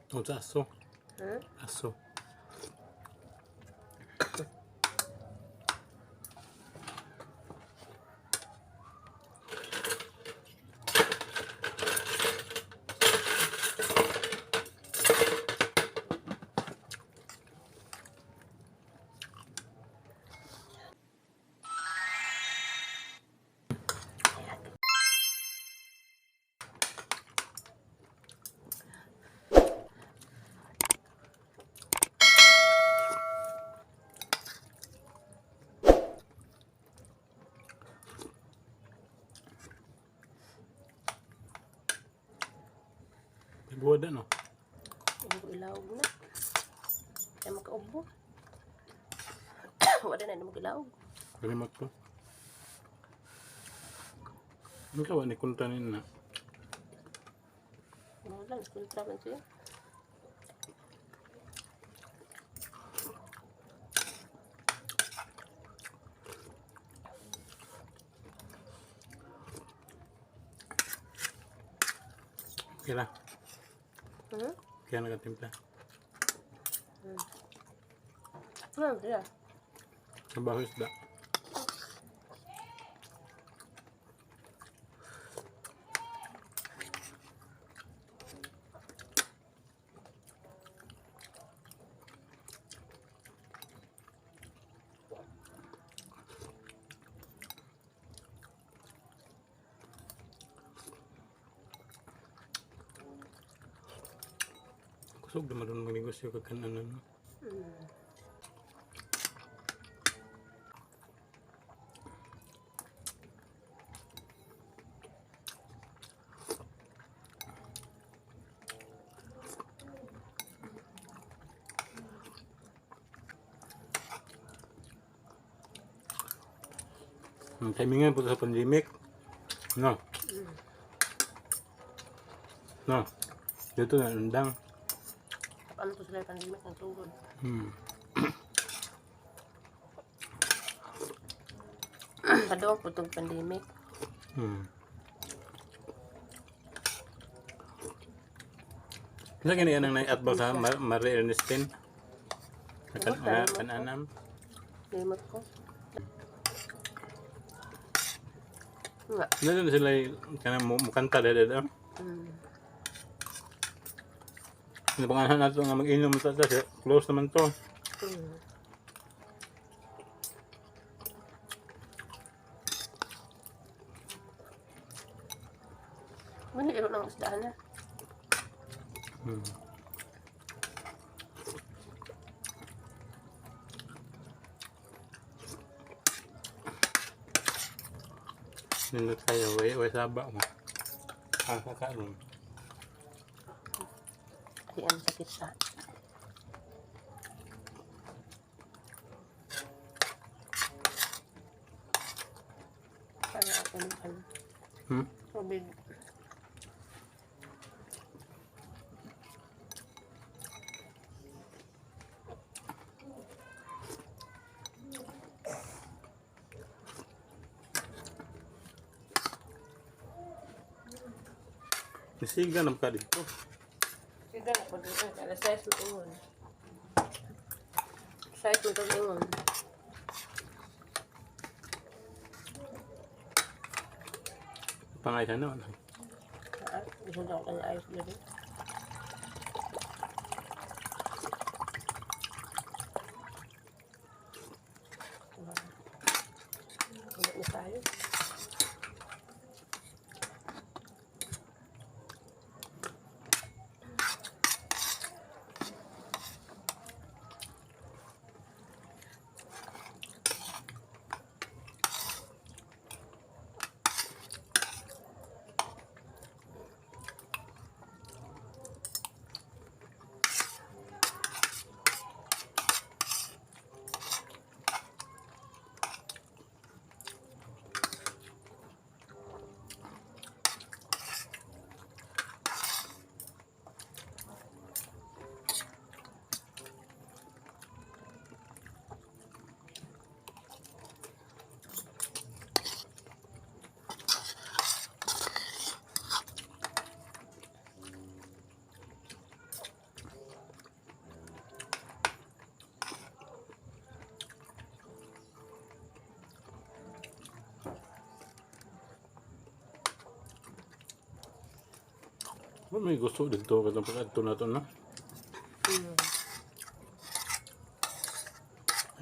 Tungod sa aso. Hmm? Aso. Buwad ano? Ubo ilawog na. Ay makaubo. Wala na mo ilawog. Kalimot ko. Ang kawa ni kuntanin na. Wala lang, kontra man siya. Okay ra. Hmm? Kaya nagatimpla. Ano siya? Trabaho isda. Kusog naman doon magnegosyo kag kanan, no? Ang timingan po sa pandemic. No. No. Dito na undang. Ano to sila yung pandemic ng tugod? Padong po itong pandemic. Sa gani anang naiatbang sa Marie Ernestine? Kan Ano, kananam. Limot ko. Nga. Nandun na sila kanang mukanta dada dada. Ano pangalan nato nga mag-inom sa ta close naman to. Muna iro ng isdaan na. Nindot kayo, way way saba mo. Ang kakaroon. Ay, ang sakit sa. Para ako ng ano, tubig. Nisiga na ka dito. Sige na, pag alas 6 mo ingon. 6 mo itong ingon. Pangay sa no. Ah, gusto ko kanya ayos na rin. Wala na tayo. Ba may gusto dito katong pag-adto na to na.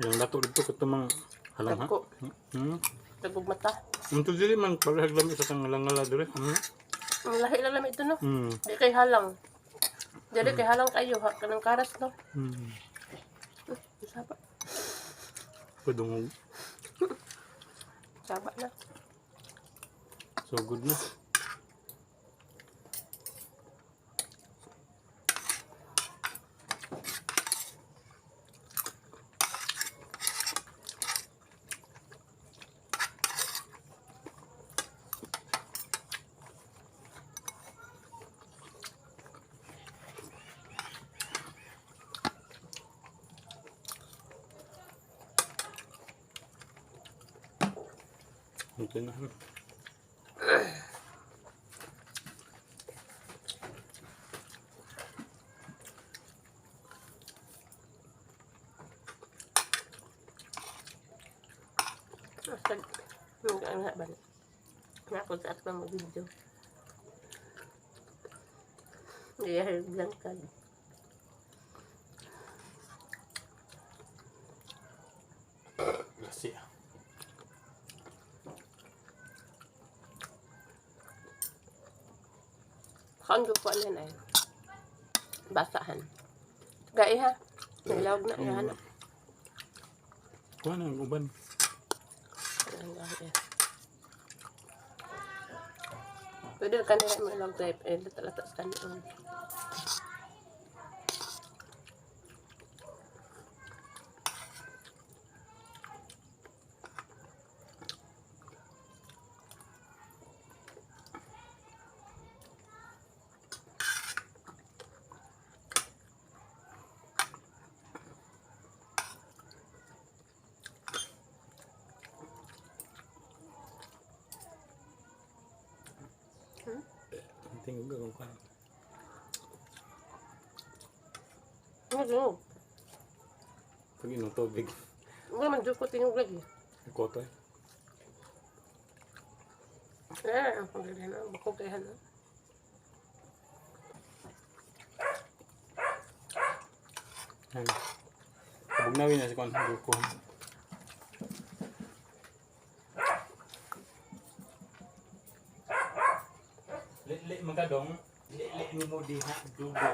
Yung lato dito katong mga halang ha. Dagko. Tagog mata. Ang to dili man parehag lami sa kangalangala dire. Ang lahi lang naman ito, no? Di kay halang. Dili kay halang kayo, ha? Kanang karas, no? Saba. Padungog. Saba na. So good na. Okay na. Basta, ang nga ba na? Nga sa at mga video. Hindi, blangkad. Kasi. Kaon ko na ay. Basahan. Gai ha. Nailawag na iha na. Kuha na ang uban. Ang gahi, eh. Pwede ka nila mo ilawag type eh lata-lata sa kanon. Ang tingog akong kuha. Ano tingog? Pag inom tubig. Wala man ko tingog lagi. Koto eh. Eh, ang pagdala na bako kay han. Yan. Bugnawin na si kuha. Duko. Lili magadong. Lili ni mo diha dugo.